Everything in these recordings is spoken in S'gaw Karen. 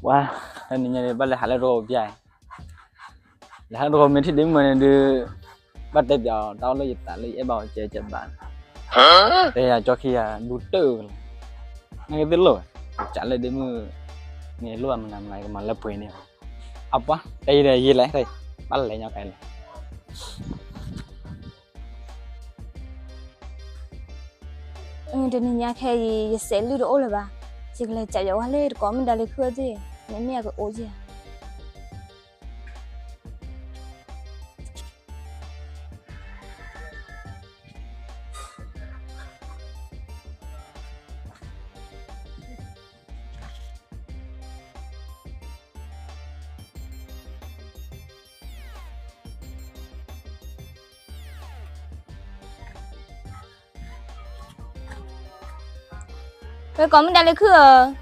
ပှၤ တနံၤညါန့ၣ် ဘၣ်လဲၤဟးလၢတဂီၤပျၢ်အံၤ, လဲၤဟးလၢတဂီၤမ့ၢ်ထံၣ်ဒ့မုၣ်န့ၣ်ဒုး, ဘၣ်တဲပၠးအီၤ တၢ်အီၣ်လၢယသးလၢယအဲၣ်ဘၣ်အီၤကဲကဲဘၣ်န့ၣ်, တဲယၤကၠီခံဂၤဒူတၢၢ်ကလဲာ်, နာ်က့သ့ၣ်လိၣ်ဝဲ, ကးလၢဒ့မုၣ်န့ၣ်လိၣ်ဘၣ်မနုၤမနုၤ ယကမၤလၢပှဲၤန့ၣ်, အပှၤ တဲယၤဒီးယံာ်လဲၣ်, ဘၣ်လဲၤညီကဲလဲၣ်. တနံၤညါခဲအံၤ ယစဲးလုၢ်တအိၣ်လၢၤဘၣ်, ယကလဲၤကးယီၤဝဲလၢတကိးမုၣ်ဒါလၢခုၣ်အအိၣ်, မ့မ့ၢ်အကအိၣ်ယဲၢ် ဝဲကိးမုၣ်ဒါလၢခုၣ်ဧၢ,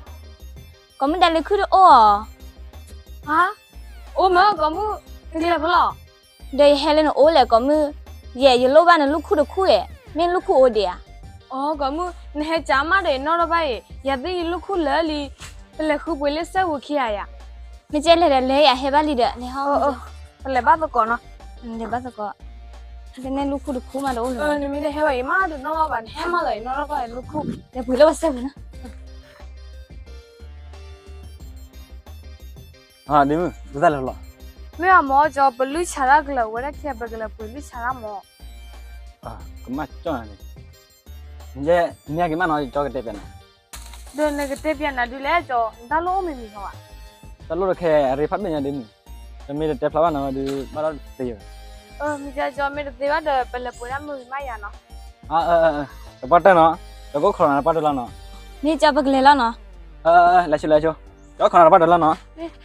ကိးမုၣ်ဒါလၢခုၣ်တအိၣ်ဧါ. ဟါ, အိၣ်မ့ၢ်ကိးမုၣ်, ကလဲၤဖဲလဲၣ်. ဒီးယဟဲလၢနအိၣ်လဲၣ်ကိးမုၣ်, ယဲယလိၣ်ဘၣ်နလုၢ်ခိၣ်တခူၣ်ဧါ, မ့ၢ်လုၢ်ခိၣ်အိၣ်ဒံးဧါ. အိ ကိးမုၣ်, နဟဲကးမးဒီးယနီၣ်ထီၣ်ဘၣ်အံၤ, ယၤသ့ၣ်ယလုၢ်ခိၣ်လၢာ်လံ, ပလဲၤဃုပှ့ၤလၢစဲးဝူၤခံဂၤယၤ. မ့ၢ်ကဲလဲၤဒီးလဲၤယၤဟဲဘၣ်လံဒီး လဲၤဟီ, ပလဲၤဘၣ်သကိးနီၤ, လဲၤဘၣ်သကိး, တန့ၢ်လုၢ်ခိၣ်တခူၣ်မးတအိၣ်လၢၤ. နမ့ၢ်တဟဲဘၣ်အံၤမးတနီၣ်ဘၣ်ဘၣ်, နဟဲမးလီၤယနီၣ်ထီၣ်ဘၣ်ယလုၢ်ခိၣ်, လဲၤပှ့ၤလၢပှၤစဲးဝူၤနီၤ. ဒ့မုၣ်, ဒ်တၢ်လဲၤလီၤ. မ့ၢ်အမ့ၢ်ကၠီ ပလုၢ်ဆါတၢ်ကလၢာ်ဝဲဒၣ်ခံဂၤ ပကလဲၤပှ့ၤလုၢ်ဆါတၢ်မ့ၢ်. ကမၣ်ကၠီၣ်နၤန့ၣ်, နမ့ၢ်ဟဲက့ၤမးနီၤ ကၠီကတဲပၠးနၤ. ဒီးနကတဲပၠးနၤဒုးလဲၣ်ကၠီ, နတၢ်လိၣ်အိၣ်မ့ၢ်မံၤဟီဧါ. တၢ်လိၣ်တခဲအရ့ဖးဒိၣ်ညါဒ့မုၣ်, တမ့ၢ်တတဲဖျါဘၣ်နၤဝဲဒုး ဘၣ်ဒီးတသ့ဘၣ်. မ့ၢ်ကၠီ မ့ၢ်တသ့ဘၣ်ဒီး ပလဲၤပှ့ၤတၢ်မုာ်မးယၤနီၤ. တပှၢ်တၢၢ်နီၤ, ပကအိၣ်ခိးနၤတပှၢ်တၢၢ်လီၤနီၤ. မ့ၢ်ကၠီ ပကလဲၤလီၤနီၤ. လဲၤဆိ လဲၤဆိ, ကအိၣ်ခိးနၤတပှၢ်တၢၢ်လီၤနီၤ.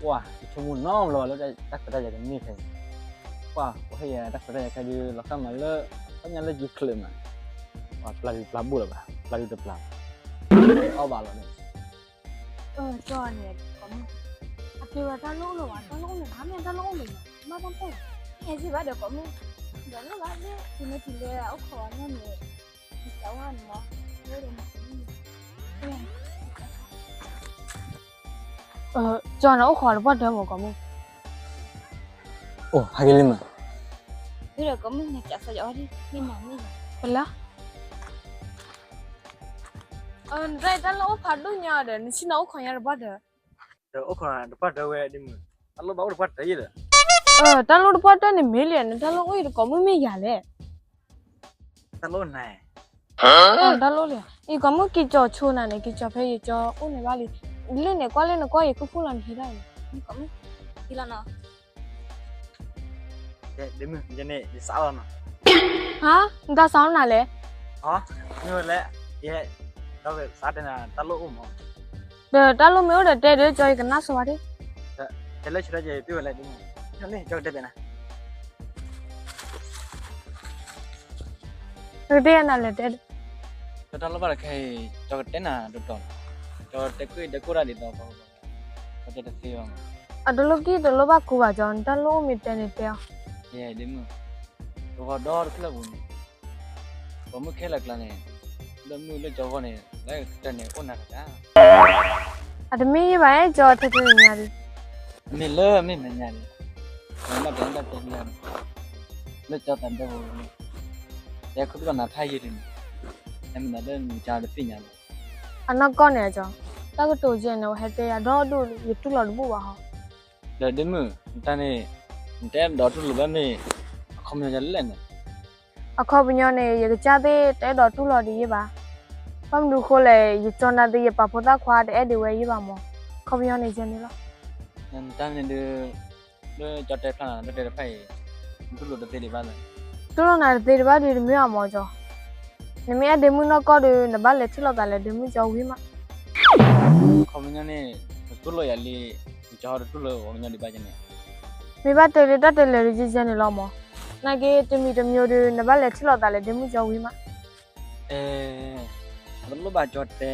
ပှၤ ယဆိကမိၣ်နီတဘျီဘၣ်လၢတၢ်ခွဲးတၢ်ယာ်ကန့ၢ်ခဲအံၤ, ပှၤ ပှၤဟ့ၣ်ယၤတၢ်ခွဲးတၢ်ယာ်ခဲအံၤဒုး လီၤဃၣ်မးလၢ ခီပညီလၢယချုးမး, ပှၤပျၢ်ဒုးပျၢ်ဘိၣ်လၢၤဘၣ်, ပျၢ်ဒုးတပျၢ်, အီၣ်ဘၣ်လီၤန့ၣ်. ကၠီန့ၣ် ကိးမုၣ်, အက့ၤဝဲတၢ်လိၣ်အိၣ်လၢၤဘၣ်, တၢ်လိၣ်အိၣ်လၢၤဘၣ်, မ့ၢ်တၢ်လိၣ်အိၣ်လၢၤဘၣ်, မ့ၢ်တၢ်လိၣ်, ဟဲစံးဘၣ်ဒီးကိးမုၣ်, ဒီးလိၣ်ဘၣ်လၢ တုၤမ့ၢ်တုၤလၢအအိၣ်ခိးအီၤန့ၣ်, ကၠီန့ၣ်အိၣ်ခိးတပှၢ်တၢၢ်မ့ၢ်ကိးမုၣ်. အိၣ် ဟဲက့ၤလံမး, ဒီးကိးမုၣ်န့ၣ် ကးစီၤယီၤအီၤဒ် မ့ၢ်နၤမ့ၢ်ယၤ, ပလၢ နတၢ်တၢ်လၢအိၣ်ဖးဒိၣ်ညါဒီး နဆ့ၣ်နီၤအိၣ်ခိးညါတပှၢ်တၢၢ်, ဒီးအိၣ်ခိးတပှၢ်တၢၢ်ဝဲဒ်မုၣ်, တၢ်လိၣ်ဘၣ်အိၣ်တပှၢ်တၢၢ်ယဲၢ်ဒီး, တၢ်လိၣ်တပှၢ်တၢၢ်န့ၣ်မ့ၢ်လံ, နတၢ်လိၣ်အိၣ်အံၤတကိးမုၣ်မ့ၢ်ယၤလဲၣ်. တၢ်လိၣ်နၤ, တၢ်လိၣ်လံ, အံၤကိးမုၣ်က့ၤကၠီၤဆိနၤန့ၣ် က့ၤကၠီၤဖဲယကၠီအိၣ်န့ၣ်ဘၣ်လံ, လၢန့ၣ်ကွၢ်လၢနကွၢ်ယခိၣ်ခိၣ်လီၤနဟံးဒၣ်အံၤ, ကိးမုၣ်, ဟံးလီၤနီၤ. ဒ့မုၣ် ယန့ၣ် ယစးလီၤနီၤ. ဟါ, နတၢ်စးလီၤနၤလဲၣ်. ဟါ, မ့ၢ်ဝဲလဲၣ်, ယဲ, ဒီးစးတဲနၤ တၢ်လိၣ်အိၣ်မး, ဒီးတၢ်လိၣ်မ့ၢ်အိၣ်ဒီးတဲဒီး ကၠီယကနၣ်ဆိဝဲဒၣ်, တဲလၢဆၢထၢၣ်ယဲ ယပ့ၢ်ဝဲလဲၣ်ဒ့မုၣ်, ယကတဲပၠးနၤ. ကတဲနၤလဲၣ်တဲ, ကၠီတၢ်လိၣ်ဘၣ်တခါအံၤ ကၠီကတဲနၤတီတီလီၤ, ကၠီတဲကွၢ်တဲကိၢ်တၢ်ဒ်သိး ကတဲတသ့ဘၣ်မး, အတလိၣ်ကံၢ်တလိၣ်ဘၣ်ကူဘၣ်ကၠီ, နတၢ်လိၣ်အိၣ်မ့ၢ်တဲန့ၣ်တဲအီၤ, ယဲဒ့မုၣ်, ပဂီၤဒီတဖျၢၣ်ပူၤန့ၣ်, ပိာ်မုၣ်ခဲလၢာ်ကျါန့ၣ်, လၢမုၢ်လၢကၠီဂီၢ်န့ၣ် လၢကတၢၢ်န့ၣ်အိၣ်နၤတဂၤ, အတမ့ၢ်ယဘၣ်အဲၣ်ကၠီထဲထဲညါဒုး, မ့ၢ်လၢမ့ၢ်မဲာ်ညါန့ၣ်, မ့ၢ်ဘၣ်တဲဘၣ်တဲလၢန့ၣ်, လၢကၠီသးဒၢပူၤန့ၣ်, တဲခိၣ်တီနၤဖးယံာ်လံန့ၣ်, ဟဲမနုၤလၢနကၠီတသ့ၣ်ညါဘၣ်. အနီၢ်ကီၢ်န့ၣ်အကၠီ, တၢ်ကတိၤယဲၢ်န့ၣ် ဝဲဟဲတဲယၤဒီဒူၣ် ယတူၢ်လိာ်တဘူၣ်ဘၣ်ဟီ, ဒီးဒ့မုၣ် နတၢ်န့ၣ်, နတအဲၣ်ဒိးတူၢ်လိာ်ဘၣ်မ့ၢ်, အခီပညီယလဲၣ်န့ၣ်, အခီပညီန့ၣ် ယကစၢ်သ့ၣ်တအဲၣ်ဒိးတူၢ်လိာ်ဒံးယဲၢ်ဘၣ်, ဘၣ်မနုၤဃိလဲၣ် ယကၠီနၤသ့ၣ် ယပာ်ဖိသၣ်ခွါတအဲၣ်ဒိးဝဲယဲၢ်ဘၣ်မး, အခီပညီန့ၣ်ယဲၢ်န့ၣ်လီၤ. နတၢ်န့ၣ်ဒုး, လၢကၠီတဲဖျါနၤလၢတဲတဖၣ်အံၤ, နတူၢ်လိာ်တသ့ဒံးဘၣ်လဲၣ်. တူၢ်လိာ်နၤတသ့ဒံးဘၣ်ဒုးတမ့ၢ်အမၢ်ကၠီ, နမ့ၢ်အဲၣ်ဒ့မုၣ်နီၢ်ကီၢ်ဒီး နဘၣ်လဲၤထံၣ်လိာ်သးလၢဒ့မုၣ်ကၠီဝံၤမး, အခီပညီန့ၣ်, နတူၢ်လိာ်ယၤလံ, နကၠီတတူၢ်လိာ်အခီပညီဒံးဘၣ်န့ၣ်, မ့ၢ်ဘၣ်တဲလၢတၢ်တဲလဲၤဒုးယဲၢ်န့ၣ်လီၤမး, နာ်က့တမံၤတမံၤဒီး နဘၣ်လဲၤထံၣ်လိာ်သးလၢဒ့မုၣ်ကၠီဝံၤမး အတလိၣ်ဘၣ်ကၠီတဲ,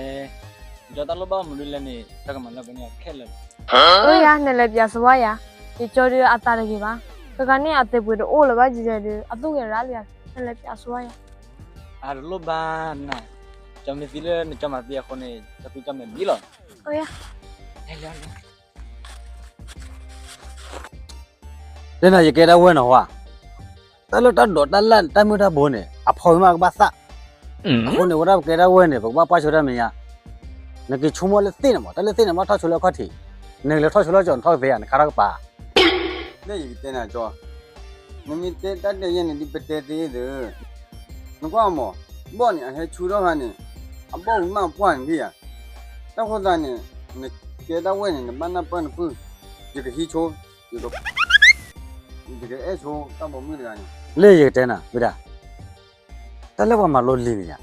ယကၠီတၢ်လိၣ်ဘၣ်မနုၤလဲၣ်န့ၣ် တၢ်ကမၤလၢပှဲၤန့ၣ်ခဲလၢာ်လီၤ. အိၣ်ယၤ နလဲၤပၠးစဝါယၤ, ယကၠီဒုးအသးတဂ့ၤဘၣ်, က တဂၤန့ၣ်အသ့ၣ်ပှ့ၤတအိၣ်လၢၤဘၣ်ယဲဒီး အသူၣ်ဂဲၤရၣ်လံ, ဟဲလဲၤပျးဆိဝဲယၤ. အတလိၣ်ဘၣ်နၤ, ကၠီမ့ၢ်သံလၢနကၠီမၤသံအဃိန့ၣ် ကၠီသံကၠီမဲာ်ဘံလီၤ. တဲနၤယကဲဒၣ်ဝဲနီၤဝါ, တၢ်လၢတၢ်ဒိးတၢ်လၢ်တၢ်မုၢ်တၢ်ဘိန့ၣ် အဖီမ့ၢ်ကဘၣ်သၣ်, အဃိန့ၣ် ဝဲဒၣ်ပကဲဒၣ်ဝဲန့ၣ် ပကဘၣ်ပှၢ်ဆိတၢ်မဲာ်ညါ, နက့ၤဆိကမိၣ်လၢသ့ၣ်န့ၣ်မး, တၢ်လၢသ့ၣ်န့ၣ် ဘၣ်ထီၣ်ဆိလၢအခီၣ်ထံး, နကလဲၤထီၣ်ဆိလၢကၠီနထီၣ်ကသ့ဧါ, နခါထီၣ်ကပၤ လၢယကတဲနၤကၠီ, နမ့ၢ်တဲတၢ်ဒဲးယဲန့ၣ် ဒ်ပတဲသ့သု, နကွၢ်မး, ဘီၣ်န့ၣ် အဟဲဆူထီၣ်ခါန့ၣ်, အဘီၣ်ဝံၤမးပှၢ်န့ၣ်ဧါ, တၢ်ဃိသးန့ၣ်, နကဲဒၣ်ဝဲန့ၣ် နဘၣ်နၢ်ပၢၢ်နပုၢ်, ယကဟံးဆိ, ယကအဲၣ်ဆိတၢ်ပိာ်မုၣ်တဂၤန့ၣ်, လၢယကတဲနၤဝဲဒၣ် တၢ်လၢပှၤမၤလိလံၤန့ၣ်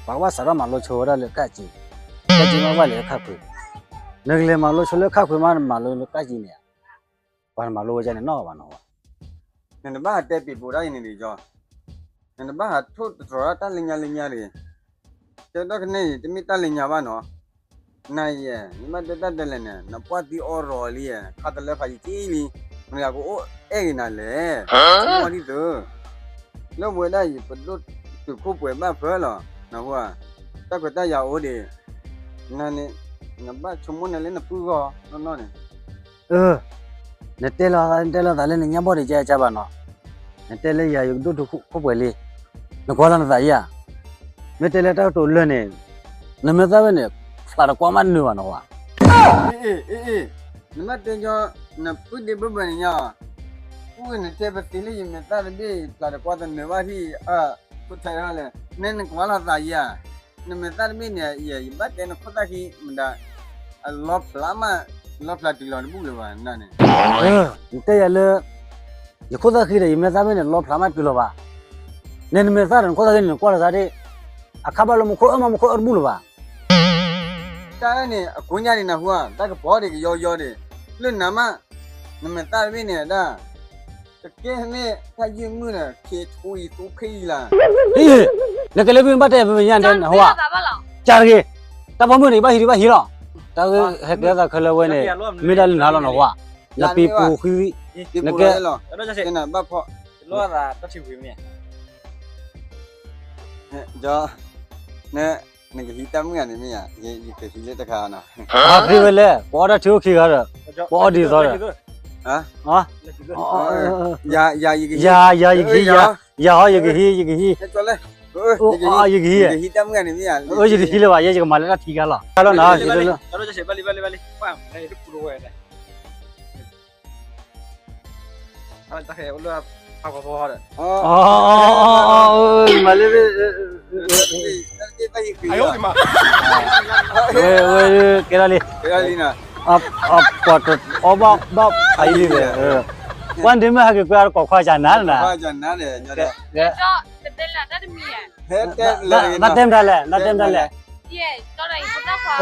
ဧါ, ပှၤကဘၣ်စးထီၣ်မၤလိဆိဝဲဒၣ်လၢကၣ်က့, ကၣ်က့မ့ၢ်ဘၣ်လဲၤလၢခါဖု, နကလဲၤမၤလိဆိလၢခါဖုမး နမၤလိလၢကၣ်က့န့ၣ်ဧါ, ပှၤမၤလိဝဲဒၣ်န့ၣ်နီၢ်ဘၣ်နီၤဝါ, နတဘၣ်ဟးတဲပံၤပိာ်ဒၣ်အံၤန့ၣ်ဒံးကၠီ, နတဘၣ်ဟးထိၣ်သတြီၤဒၣ်တၢ်လၢညါလၢညါတဂ့ၤ, တဲဒီးကနဲၣ်အံၤ တမ့ၢ်တၢ်လၢညါဘၣ်နီၤ နၤယဲ, ယဘၣ်တဲတၢ်ဒ်လဲၣ်န့ၣ် နပှၢ်သံအီရီၤလံ, ခါတလၢဖးယံာ်ကံလံ, မတၤကအိၣ်အဲၣ်ဂ့ၤနၤလဲၣ်, မီၢ်ဒ်သိး, လၢပဝဲဒၣ်ယပဒိၣ်တုာ်ခိၣ်ပှဲၤဘၣ်ဖၢလီၤ, နဟူဧါ, တၢ်ခွဲးတၢ်ယာ်အိၣ်ဒံး, နန့ၣ်, နဘၣ်ဆိကမိၣ်နၤလၢနပုၢ်ဂီၢ်နီၢ်နီၢ်န့ၣ် အၢ, နတဲလီၤ, နတဲလီၤသးလၢနညါဘီၣ်ဒံးကဲကဲဘၣ်နီၤ, နတဲလၢယၤယကဒိၣ်တုာ်ခိၣ်ပှဲၤလံ, နကွၢ်လီၤနသးဧါ, မ့ၢ်တဲလၢတၢ်ကတိၤလၢန့ၣ်, နမဲာ်သၣ်ဝဲန့ၣ်, ဖျးတကွၢ်မးတနၢၤဘၣ်နီၤဝါ, အ့ အ့ အ့ နမ့ၢ်တဲညီ, နပုၢ်ဒ့ဘၢဘၢန့ၣ်ညါ, ပုၢ်နတဲပသ့လၢယမဲာ်သၣ်တဘ့ၣ် ဖျးတကွၢ်တနၢၤဘၣ်ထံၣ်, ဖိထဲဟီလဲၣ်, နဲနကွၢ်လီၤသးဧါ နမဲာ်သၣ်တဘ့ၣ်န့ၣ် ယဘၣ်တဲနခိၣ်သၣ်ခံမတၤ, အလီဖျးမး, လီဖျးတုၤလီၤတဘူၣ်လၢၤဘၣ်နန့ၣ်, နတဲယၤလၢ, ယခိၣ်သၣ်ခံဒီး ယမဲာ်သၣ်ဘ့ၣ်န့ၣ် လီဖျးမးတုၤလီၤဘၣ်, နဲနမဲာ်သၣ်ဒီးနခိၣ်သၣ်ခံန့ၣ် နကွၢ်လီၤသးဒ်, အခါဘၣ်လၢမူခိၣ်အၢမး မူခိၣ်အၢတဘူၣ်လၢၤဘၣ် တၢ်န့ၣ် အကိညါဒံးနဟူဧါ, တၢ်ကပီၤဒံးကယီယီဒံး, လၢနၤမး, နမဲာ်သၣ်တဘ့ၣ်န့ၣ်ဒၣ်, တကဲမ့ၢ်တၢ်ယုၢ်မုၢ်ဒီး က့ၤဆိအံၤသိခဲအံၤလၢ်, နကလဲၤဖဲဘၣ်တဲဖဲညါန့ၣ်နဟူဧါ, ကၢ်တဂ့ၤ, တၢ်ပိာ်မုၣ်န့ၣ် ဘၣ်ဟံးဒံးဘၣ်ဟံးလီၤ, တၢ်ဟဲကဲသးခဲလၢာ်ဝဲန့ၣ်, မ့ၢ်ဒၣ်လၢနၤလီၤနဟူဧါ, နပံၤပူၤဃံ, နကဲ နကဟံးတၢ်မုၣ်ဂၤန့ၣ်မ့ၢ်ဧါ, ဟးဃ့ဝဲလဲၣ်, ပအီၣ်တၢ်ထံအိၣ်ခံဂၤဒီး, ပအီၣ်ဒ်သိးဒီး, ယၤ ယၤ ယကဟံး, ယၤ ယၤ ယကဟံး, ယကဟံး, ယကဟံး, ယတဟံးလၢၤဘၣ်, ယဲယကမၤလၢတၢ်ထံဂၤလီၤ, လီၤနၤ, မၤလၢ, ဝဲ ကဲဒၣ်လံ, ပှၤတအီၣ်ဘၣ်ဘၣ်ဖးယံာ်လံ, ပှၤဒ့မ့ၢ်ဟဲက့ၤကွဲကိးခွါကနၤနၤ, နတဲမတၤလဲၣ်, နတဲမတၤလဲၣ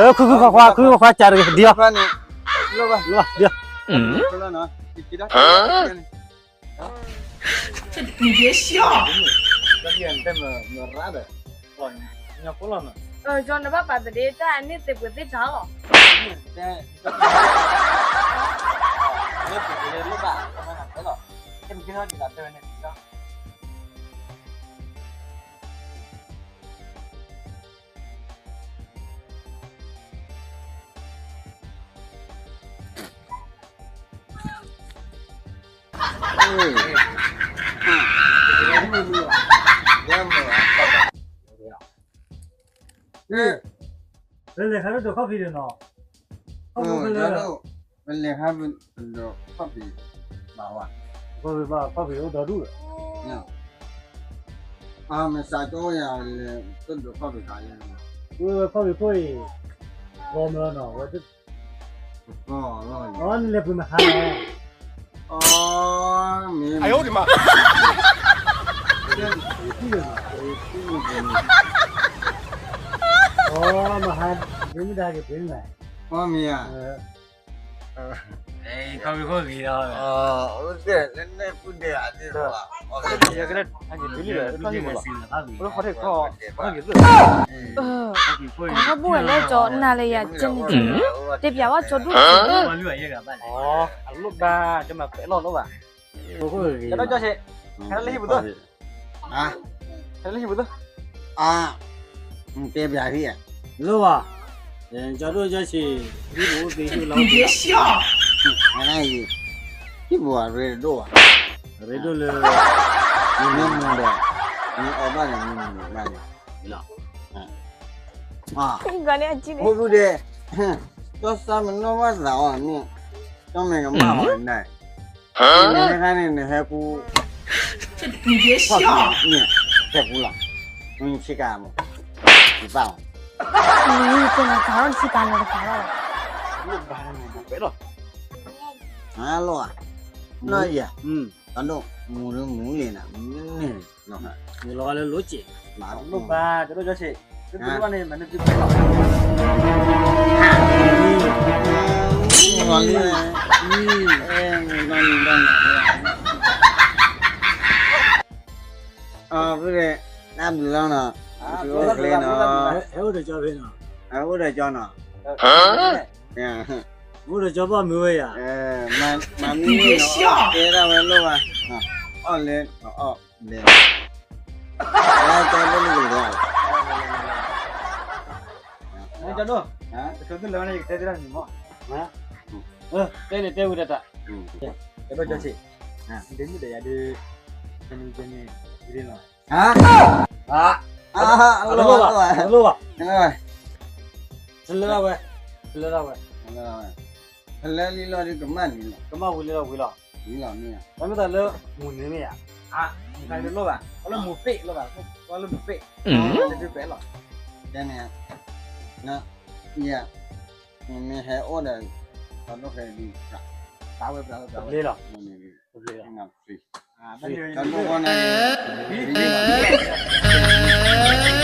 ်, ခုခုခွါခွါ, ခုခုခွါခွါကၢ်တဂ့ၤ, ဒ်အီၤ, ဒ်အီၤ နဘၣ်ပာ်သဒ့တၢ်အန့ၣ်သ့ၣ်ပှ့ၤသ့ၣ်တၢ်လီၤ. လဲၤခါဒိၣ်ဒိၣ်ခီၣ်ဖံးဒီးနီၤ, ခီၣ်ဖံးလဲၤ, လဲၤခါဒိၣ်ဒိၣ်ခီၣ်ဖံး, ဘၣ်ဝါ, ခီၣ်ဖံးဘၣ်ခီၣ်ဖံးအိၣ်ဒီဒူၣ်လီၤ, မ့ၢ်စးကၠိယၤလဲၤဒိၣ်ဒိၣ်ခီၣ်ဖံးခါယၤ, ခီၣ်ဖံးခိၣ်အံၤ, ဂီၤမၢနီၤ, အီ နလဲၤပှ့ၤမဟါလဲၣ်, အီ မ့ၢ်, အီ မဟါ, မ့ၢ်မတၤက့ၤပှ့ၤမလဲၣ်, အီ မ့ၢ်ဧါ, ခီၣ်ဖံးခိၣ်ဂ့ၤလီၤ, ပှၤထီၣ်ဘူၣ်ဝဲလၢကၠီနၤလၢယၤကဲန့ၣ်, တဲပျးဝဲကၠီဒိၣ်ကၠီဒိၣ်, အလိၣ်ဘၣ်, ကၠီမၤပဲာ်လီၢ်လိၣ်ဘၣ်, ကၠီဒိၣ်ကၠီဆံး, ဟဲလၢဟံၣ်ပူၤသိ, ဟဲလၢဟံၣ်ပူၤသိ, အါ, တဲပၠးဟံၣ်, လိၣ်ဘၣ်, ကၠီဒိၣ်ကၠီဆံး, ဟံၣ်ပူၤအိၣ်သ့ဟံၣ်ပူၤလီၤ, ဟံၣ်ပူၤအရ့တဒိၣ်ဘၣ်, အရ့ဒိၣ်လၢ, မ့ၢ်မူဒီး, မ့ၢ်အီၣ်ဘၣ်န့ၣ် မ့ၢ်မူဘၣ်န့ၣ်, ဖိဒုဒဲး, ကၠီစၢ်မ့ၢ်နီၢ်ဘၣ်သးအီၤန့ၣ်, ကၠီမဲာ်ကမၣ်အီၤန့ၣ်, နဟဲခါန့ၣ် နဟဲကူ, န့ၣ်, ဟဲကူလီၤ, နဆ့ကၤမး, ယပၢ်အီၤ, နဆ့ကၤန့ၣ်တကၤလီၤ, လီၤ, နီၢ်ယၤ, အဒိၣ်, မူလၢမူန့ၣ်နၤ, မ့ၢ်န့ၣ်, မူလီၤလၢလိက့ၤ, မ့ၢ်လိၣ်ဘၣ် ကၠီဒိၣ်ကၠီဆံး, တဘၣ်န့ၣ် မၤန့ၢ်သုပဲလီၤ, လီၤလံ, အဖုဒဲး, တၢ်ဘျုးလီၤနီၤ, ဟဲအိၣ်ဒီးကၠီဖဲနီၤ, ဟဲအိၣ်ဒီးကၠီနီၤ, အိၣ်ဒီးကၠီဘၣ်မုာ်ဝဲယၤ, မၤမံၤန့ၣ်နီၤ, တဲဒၣ်ဝဲလိၣ်ဘၣ်, အီၣ်လဲၤ, အီၣ်လဲၤ, ကၠီဒိၣ်, ကၠီဒိၣ်, တဲန့ၣ်တဲဝံၤတၢ်တၢ်, ကၠီဒိၣ်ကၠီဆံး, ဒ်မုၢ်ဒီးယၤဒုး, တနံၤတနံၤ, ဂ့ၤလီၤ, အလိၣ်ဘၣ်, အလိၣ်ဘၣ်, တလၢဒၣ်ဝဲ, တလၢဒၣ်ဝဲ, တလၢလံလီၤဒုးကမၣ်န့ၣ်လီၤ, ကမၣ်ဝံၤလံလီၤဝံၤလီၤ, တမ့ၢ်သးလၢ, မူန့ၣ်မ့ၢ်ဧါ, တလိၣ်ဘၣ်, လၢမူပ့ၢ်လိၣ်ဘၣ်, လၢမူပ့ၢ်, လၢဒုးပဲလီၤ, တဲန့ၣ်, ယၤ, မ့ၢ်ဟဲအိၣ်ဒီး, ပှၤဒိၣ်ဖဲဒ်, တၢ်ဝဲပျၢ်ဝဲပျၢ်ဝဲ, တဘျ့လီၤ, တဘျ့လီၤ, တဘျ့လီၤ, တၢ်ဒိၣ်ဝဲန့ၣ်,